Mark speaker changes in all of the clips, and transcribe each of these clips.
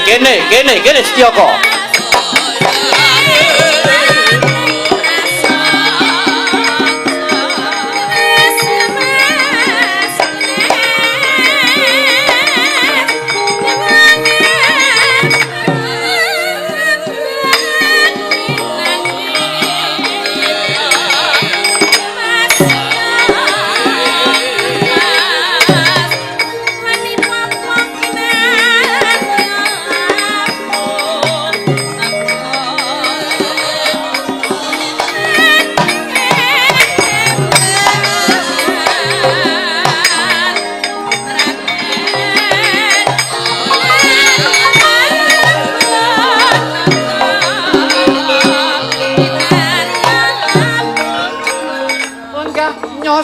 Speaker 1: kene, kene, kene Setyaka.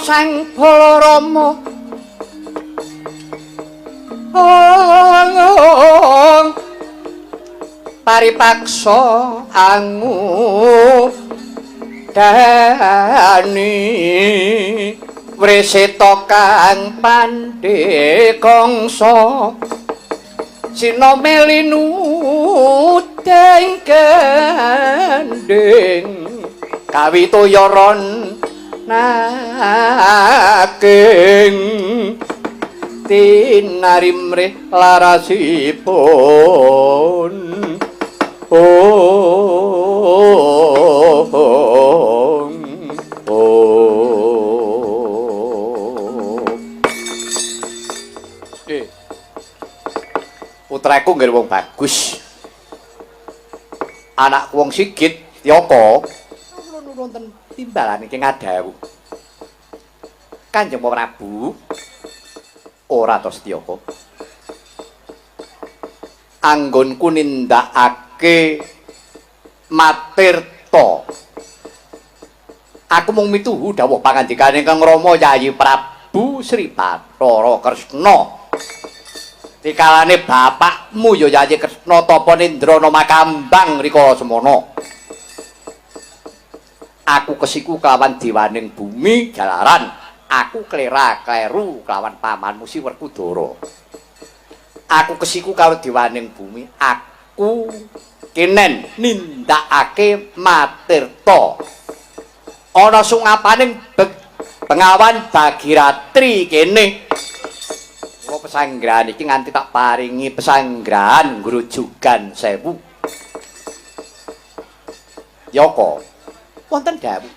Speaker 2: Sang Balarama paripaksa angu dani wreseta kang pandhe kangsa sinamelinu deng gendhing kawitoyaron naking tinarimrih larasipun.
Speaker 1: Putraku nggih wong bagus. Anakku wong sigit Tyaka kula nuwun timbalan iki ngadhawuh. Kanjeng Prabu ora to Setyaka. Anggonku nindakake matirta. Aku mung mituhu dawuh pangandikane Kang Rama Yayi Prabu Sri Bathara Kresna. Dikalane bapakmu ya Yayi Kresna tapa Nindrana Makambang rikala semono. Aku kesiku kelawan dewaning bumi jalaran aku klera-kleru kelawan pamanmu si Werkudara. Aku kesiku karo dewaning bumi, aku kenen nindakake matirta. Ana sungapaning bengawan Bagiratri kene. Kula pesanggrahan iki nganti tak paringi pesanggrahan Grujugan Sewu. Yaka, wonten dawuh.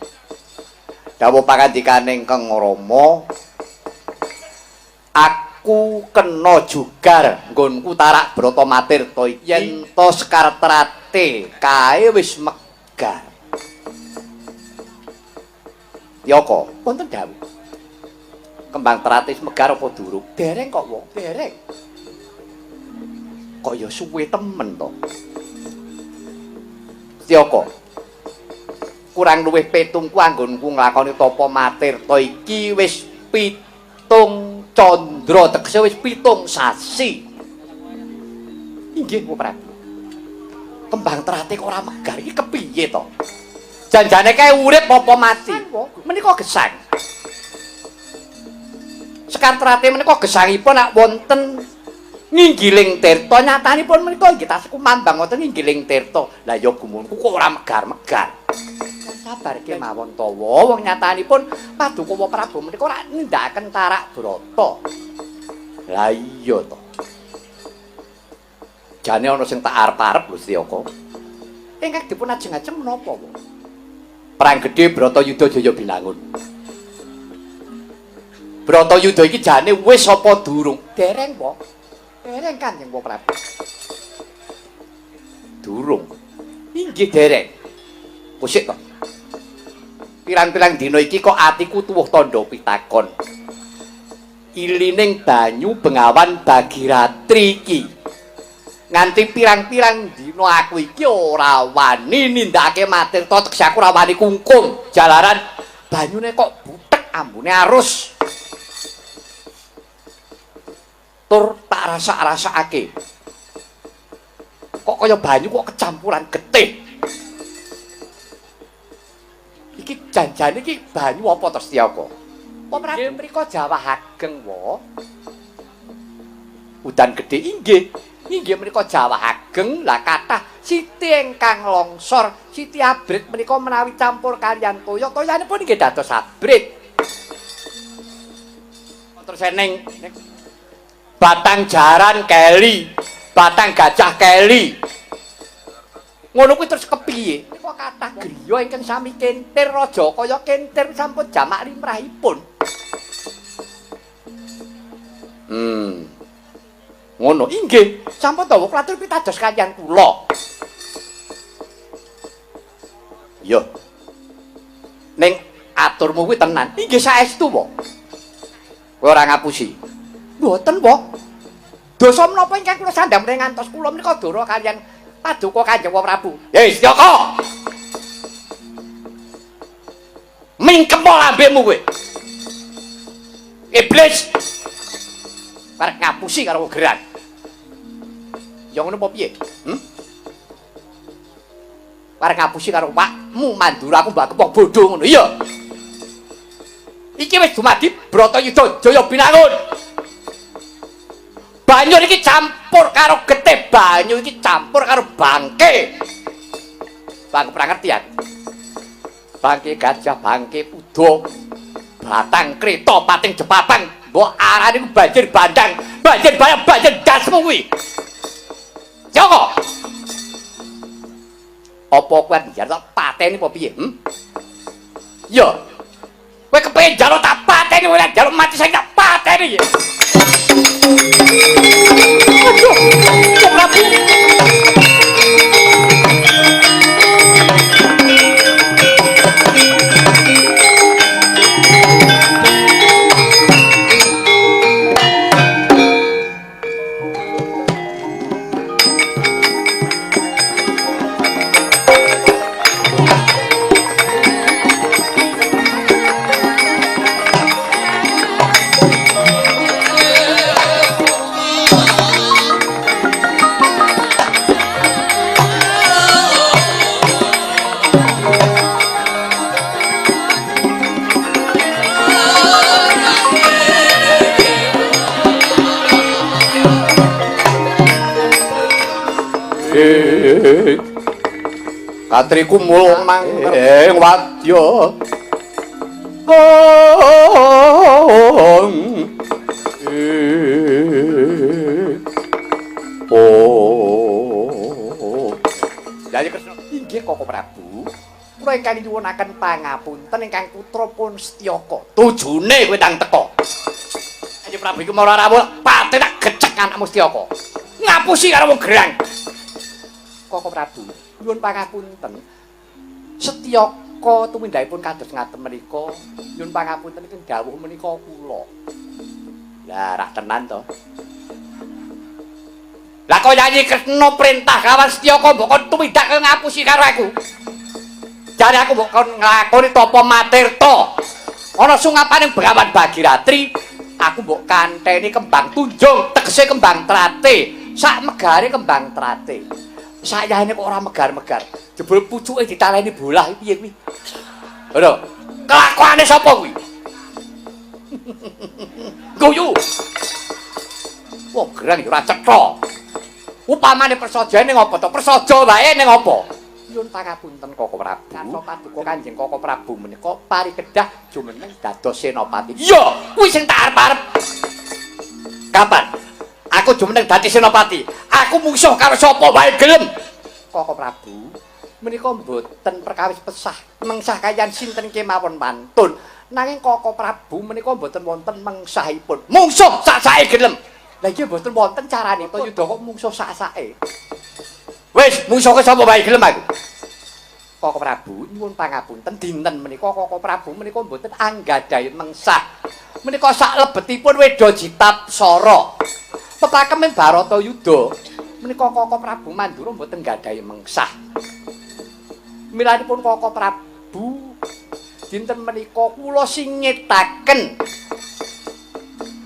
Speaker 1: Dawuh pangandikane Kang Rama, aku kena jugar nggonku tarak brata matirta iki yen to sekar trate kae wis megar. Yaka, wonten dawuh. Kembang trate wis megar apa durung? Dereng kok wong, dereng. Kok ya suwe temen to. Yaka, kurang luwih petungku anggonku nglakoni tapa matirta iki wis 7 candra, tegese wis 7 sasi. Inggih, Prabu. Kembang trate kok ora megar iki kepiye to? Janjane kae urip apa mati? Menika gesang. Sekar trate menika gesangipun nak wonten nginggiling tirta, nyatanipun menika nggih tasih kumambang wonten nginggiling tirta. Lah ya gumunku kok ora megar-megar. Sabar kemawon tawa, wong nyatanipun Paduka Prabu menika ora nindakaken tarak brata. Lah iya to. Jane ana sing tak arep-arep lho Setyaka. Ingkang dipun ajeng-ajeng menapa, Wong? Perang gedhe Bratayuda Jaya Binangun. Bratayuda iki jane wis apa durung? Dereng, Wong. Dereng Kanjeng Prabu. Durung. Inggih dereng. Kusik to. Pirang-pirang dina iki kok atiku tuwuh tandha pitakon. Ilining banyu bengawan Bagiratri iki. Nganti pirang-pirang dina aku iki ora wani nindakake matirta, tegese aku ora wani kungkum. Jalaran banyune kok butek ambune arus. Tur tak rasa-rasakake. Kok kaya banyu kok kecampuran getih. Iki janjane iki banyu apa to Setyaka? Apa Prabu mriko Jawa ageng wa? Udan gedhe inggih. Inggih menika Jawah ageng, lah kathah siti ingkang longsor, siti abrit menika menawi campur kaliyan toya, toyanipun inggih dados abrit. Terus ning batang jaran keli, batang gajah keli. Ngono kuwi terus kepiye? Menika kathah griya ingkang sami kentir raja kaya kentir sampun jamak limrahipun. Ngono inggih, sampun dawa kula atur pitados kaliyan kula. Yo. Ning aturmu kuwi tenan. Inggih saestu, Pak. Kowe ora ngapusi. Mboten, Pak. Dosa menapa ingkang kula sandhang mrene ngantos kula menika dora kaliyan Paduka Kanjeng Prabu. Hei, Setyaka. Mingkem lambemu kowe. Iblis. Arep ngapusi karo gerang. Ya ngono apa piye? Arep ngapusi karo wakmu Mandura aku mbak kepok bodho ngono. Iya. Iki wis dumadi Bratayuda Jaya Binangun. Banyu iki campur karo getih, banyu iki campur karo bangke. Bangke ora ngerti aku. Bangke gajah, bangke kuda, batang kreta, pating jepapang, mbok arani ku banjir bandang, banjir bayang, banjir dasmu kuwi. Joko. Apa kowe njaluk pateni apa piye? Yo. Kowe kepengin njaluk tak pateni, kowe njaluk mati saiki tak pateni. Aduh, Prabu.
Speaker 2: Katriku mulung ing wadya. Oh.
Speaker 1: Yayi Kresna, inggih Koko Prabu. Kula ingkang nyuwunaken pangapunten ingkang putra pun Setyaka. Tujune kowe ndang teka. Yayi Prabu iku mara rawuh, pate tak gecek anakmu Setyaka. Ngapusi karo wong gerang. Koko Prabu, nyuwun pangapunten. Setyaka tumindakipun kados ngaten menika, nyuwun pangapunten ingkang dawuh menika kula. Lah, rak tenan to. Lah kok Yayi Kresna perintah kawan Setyaka mbok kon tumindak ngapusi karo aku. Jare aku mbok kon nglakoni tapa matirta. Ana sungapaning Begawan Bagiratri, aku mbok kanteni kembang tunjung, tegese kembang trate, sak megare kembang trate. Sayane kok ora megar-megar. Jebul pucuke ditaleni bolah piye kuwi? Lho, kelakuane sapa kuwi? Guyu. Wong gerang ya ora cetha. Upamane prasaja ning apa to? Prasaja wae ning apa? Nyuwun pangapunten Koko Prabu. Karsa paduka Kanjeng Koko Prabu menika parikedhah jumeneng dados senopati. Iya, kuwi sing tak arep-arep. Kapan? Aku jumeneng dadi senopati. Aku mungsuh karo sapa wae gelem. Koko Prabu, menika mboten perkawis pesah mengsah kaliyan sinten kemawon pantun. Nanging Koko Prabu menika mboten wonten mengsahipun. Mungsuh sak-sake gelem. Lah iki mboten wonten carane Bratayuda kok mungsuh sak-sake. Wis, mungsuhke sapa wae gelem aku. Koko Prabu nyuwun pangapunten dinten menika Koko Prabu menika mboten anggadhahi mengsah. Menika saklebetipun Weda Jitapsara. Pepakeme Baratayuda menika Koko Prabu Mandura mboten nggadahi mengsah. Milanipun Koko Prabu dinten menika kula singetaken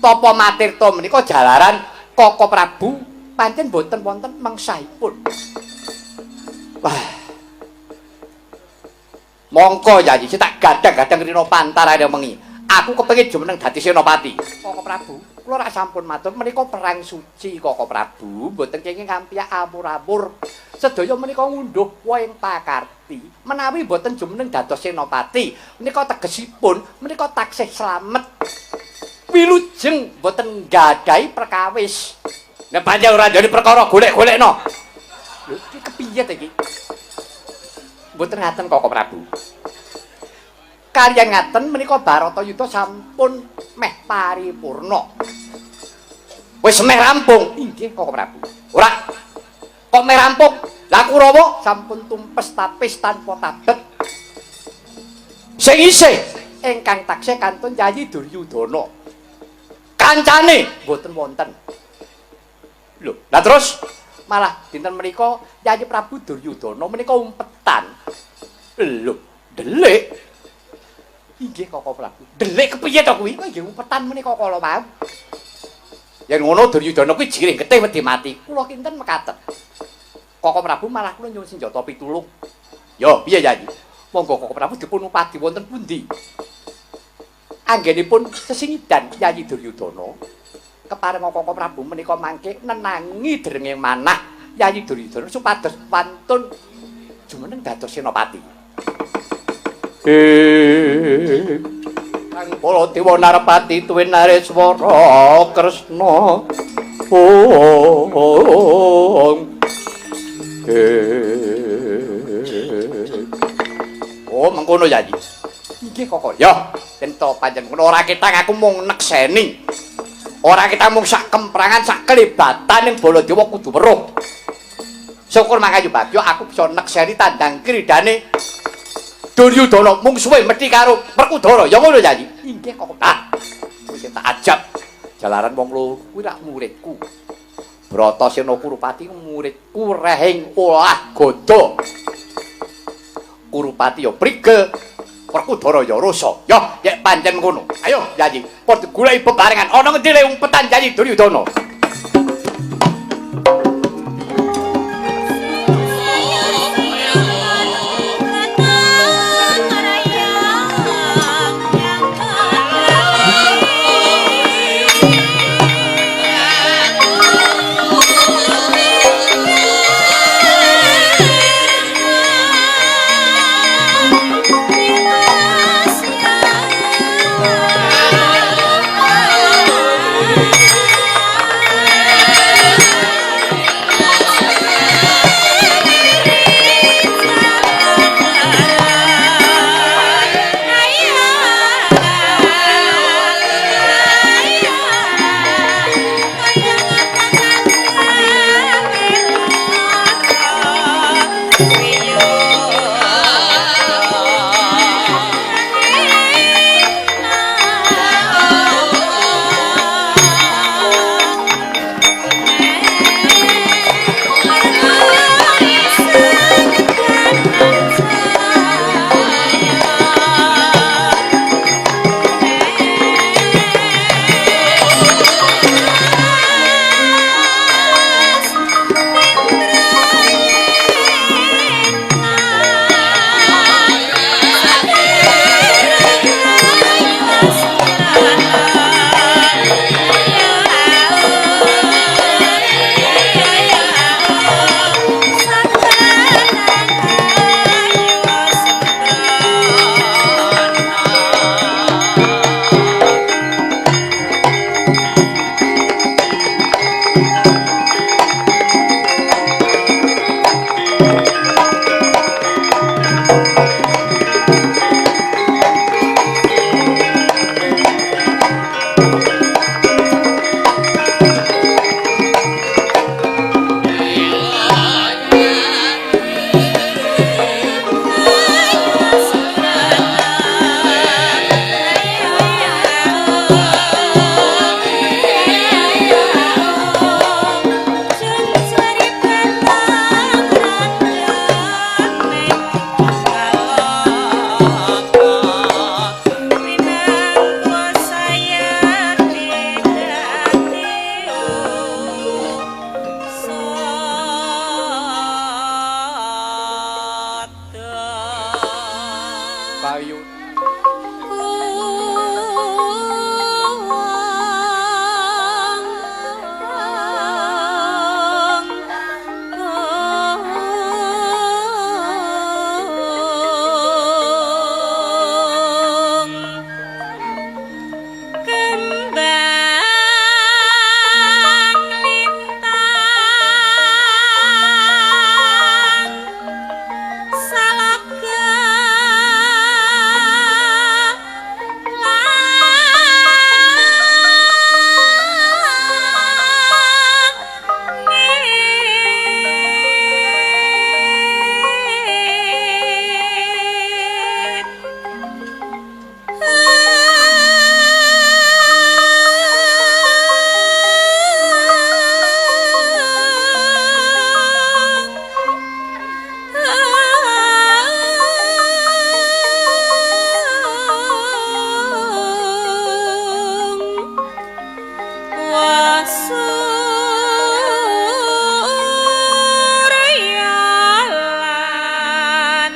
Speaker 1: tapa matirta menika jalaran Koko Prabu pancen mboten wonten mengsahipun. Wah. Mongko Yayi tak gadang-gadang rina pantarane wengi. Aku kepengin jumeneng dadi senopati. Koko Prabu, kula rak sampun matur menika perang suci Koko Prabu, mboten kenging kampyak amur-amur. Sedaya menika ngunduh wohing pakarti. Menawi mboten jumeneng dados senopati, menika tegesipun menika taksih slamet. Wilujeng mboten nggadahi perkawis. Nek pancen ora njane perkara golek-golekno. Lho, iki kepiye ta iki? Mboten ngaten Koko Prabu. Kaliyan ngaten menika Baratayuda sampun meh paripurna. Wis meh rampung. Inggih Koko Prabu. Ora. Kok meh rampung? Lah Kurawa sampun tumpes tapis tanpa tabet. Sing isih ingkang taksih kantun Yayi Duryudana. Kancane mboten wonten. Lho, lah terus malah dinten menika Yayi Prabu Duryudana menika umpetan. Lho, delik. Inggih Koko Prabu. Delik kepiye to kuwi? Nggih umpetan menika kala wau. Yen ngono Duryudana kuwi jirih getih wedi mati. Kula kinten mekaten. Koko Prabu malah kula nyuwun senjata pitulung. Yo, piye Yayi? Monggo Koko Prabu dipun upadi wonten pundi? Anggenipun sesingidan Yayi Duryudana kepareng Koko Prabu menika mangke nenangi derenge manah Yayi Duryudana supados wantun jumeneng dados senopati.
Speaker 2: Kang Baladewa Narpati tuwin Nareswara Kresna. Ong.
Speaker 1: Oh, mengkono Yayi. Inggih Koko. Ya, yen to pancen ngono ora ketang aku mung nekseni. Ora ketang mung sak kemprangan sak kelebatan ning Baladewa kudu weruh. Syukur mangkayu bagya aku bisa nekseni tandang kridane Duryudana mungsuhe mesti karo Werkudara. Ya ngono Yayi. Inggih Koko. Ah, wis tak ajab. Jalaran wong loro kuwi rak muridku. Bratasena Kurupati muridku rehing olah ganda. Kurupati ya prigel, Werkudara ya rasa. Ya, yek pancen ngono. Ayo Yayi, padha goleki bebarengan. Ana ngendi le umpetan Yayi Duryudana?
Speaker 3: Surya lan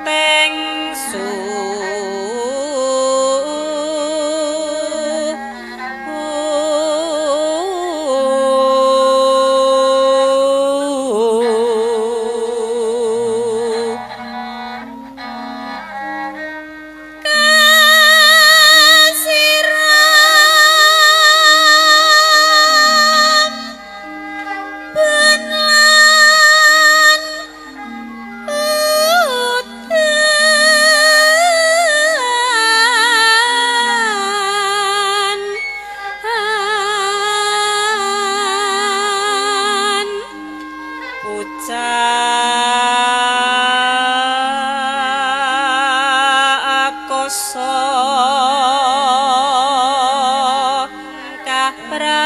Speaker 3: tengsu Kasiram ben lan udan an pucak kosong kapratiwi.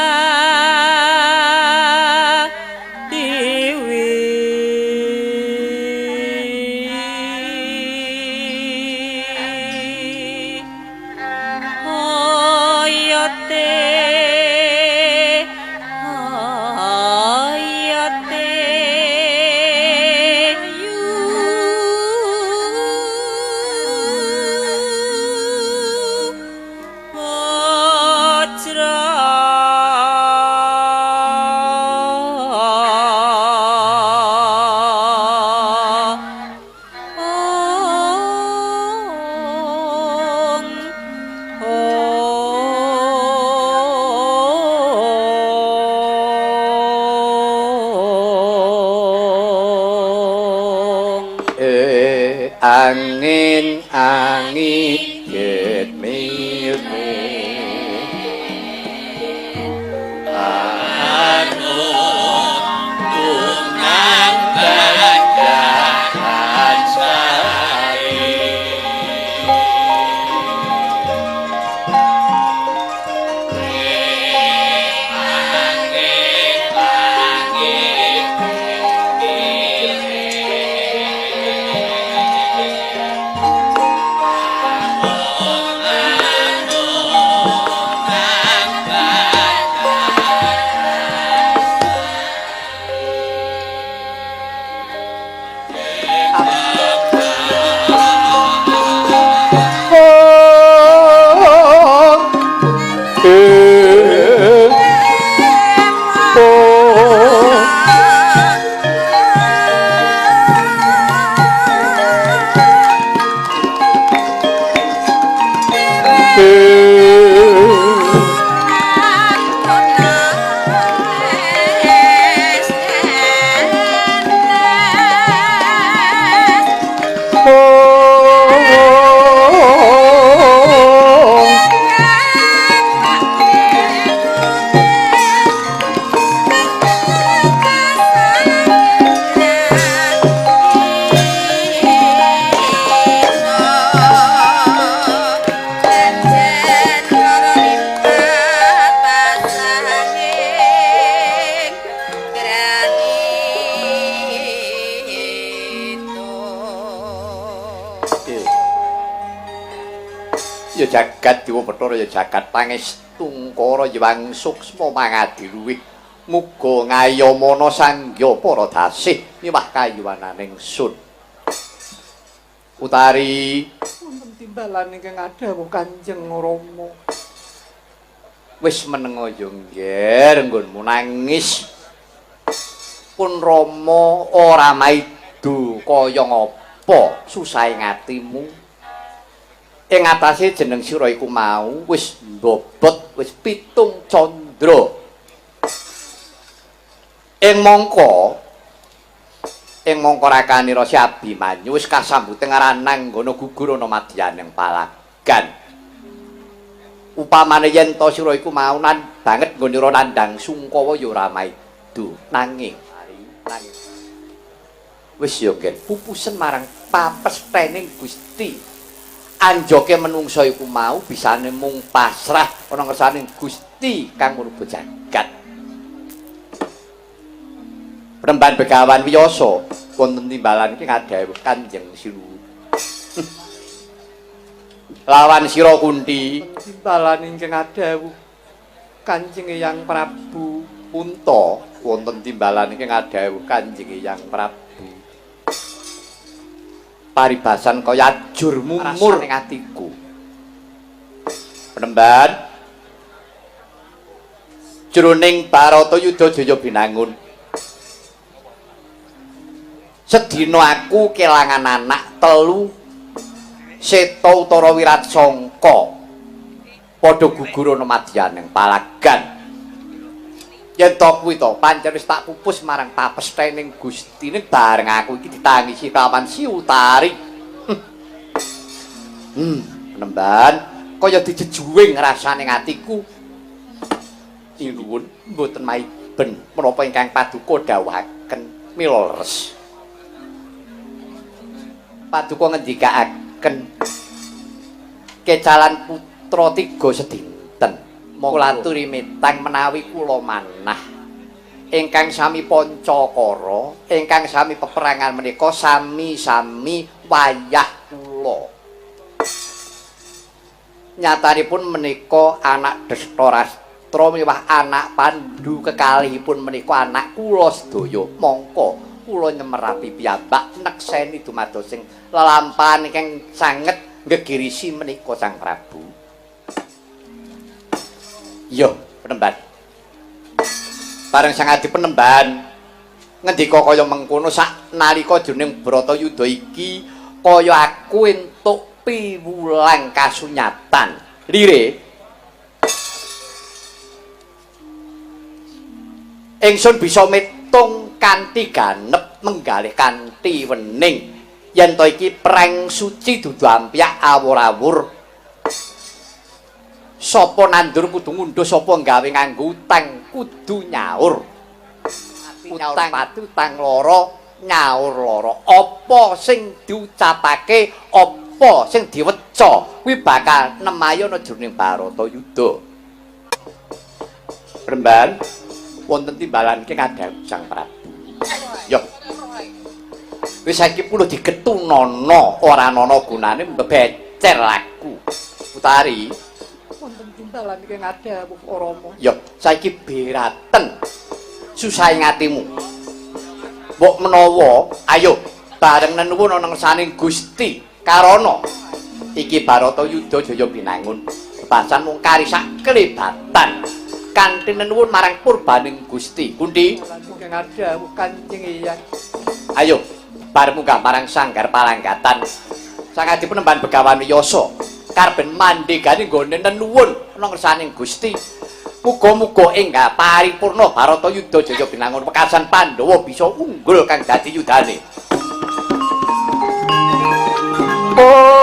Speaker 3: Oyote oyote yu Bajra Ong Ong.
Speaker 1: Angin angin jet mimu
Speaker 4: Tunang bajakan sae. Angin angin
Speaker 1: Ya jagat dewa Bathara ya jagat pangestungkara ya wang suksma mangadiluwih muga ngayomana sangya para dasih miwah kayuwananing sun. Utari
Speaker 2: Wonten timbalan ingkang adhawuh Kanjeng Rama.
Speaker 1: Wis meneng aja ngger nggonmu nangis. Pun Rama ora maido kaya ngapa susahe atimu. Ing atase jeneng sira iku mau wis mbobot wis 7 candra. Ing mangka rakanira si Abimanyu wis kasambute ngaranang nggono gugur ana madyaning palagan. Upamane yen ta sira iku mau nan banget nggonira nandhang sungkawa ya ora maido. Nanging wis ya nggen pupusen marang papesthening Gusti. Anjoke menungsa iku mau bisane mung pasrah ana ngersane Gusti kang muruba jagat. Penemban Begawan Wiyasa wonten timbalan iki ngadhawuh Kanjeng Sinuwun. Lawan sira Kunti
Speaker 2: Timbalan ingkang adhawuh. Kanjeng Eyang Prabu.
Speaker 1: Punta wonten timbalan ingkang adhawuh Kanjeng Eyang Prabu. Paribasan kaya ajur mumur ning atiku. Penemban jroning Baratayuda Jaya Binangun. Sedina aku kelangan anak telu Seta Utara Wiratsangka padha gugur ana madyaning palagan. Yen to kuwi to pancen wis tak pupus marang papesthening Gusti ning bareng aku iki ditangisi kelawan si Utari. Penemban kaya dijejuwing rasane atiku. Sinuwun mboten maiben menapa ingkang paduka dawuhaken mila leres. Paduka ngendikaaken kecalan putra tiga sedinten monggo aturi mitang menawi kula manah ingkang sami pancakara ingkang sami peperangan menika sami-sami wayah kula. Nyatanipun menika anak Destarastra miwah anak Pandu kekalihipun menika anak kula sedaya. Mongko kula nyemerapi piyambak nekseni dumados sing lelampahan ingkang sanget ngegirisi menika Sang Prabu. Iya, penemban. Bareng Sang Adi penemban ngendika kaya mengkono sak nalika jroning Bratayuda iki kaya aku entuk piwulang kasunyatan. Lire ingsun bisa metung kanthi ganep menggalih kanthi wening yen to iki preng suci dudu ampyak awur-awur. Sapa nandur kudu ngundhuh, sapa gawe nganggo utang kudu nyaur. Utang pati utang loro nyaur loro. Apa sing diucapake, apa sing diweca kuwi bakal nemayu ana jroning Baratayuda. Remban wonten timbalan iki kadhawuh Sang Prabu. Yo. Wis saiki perlu digetunana, ora ana gunane mbebecer laku. Utari
Speaker 2: wonten timbalan ingkang adhawuh Rama.
Speaker 1: Yo, saiki beraten susah ing atimu. Mbok menawa ayo bareng nenuwun ana ngersaning Gusti Karana. Iki Baratayuda Jaya Binangun. Bebasan mung kari sak klebatan. Kanthi nenuwun marang purbaning Gusti. Kunti
Speaker 2: ingkang adhawuh Kanjeng Eyang.
Speaker 1: Ayo bar munggah marang sanggar palanggatan. Sang Adi Penemban Begawan Wiyasa karben mandhegane nggone nenuwun ana ngersaning Gusti. Muga-muga enggah paripurna Baratayuda Jaya Binangun wekasan Pandhawa bisa unggul kang dadi yudane.
Speaker 2: Oh.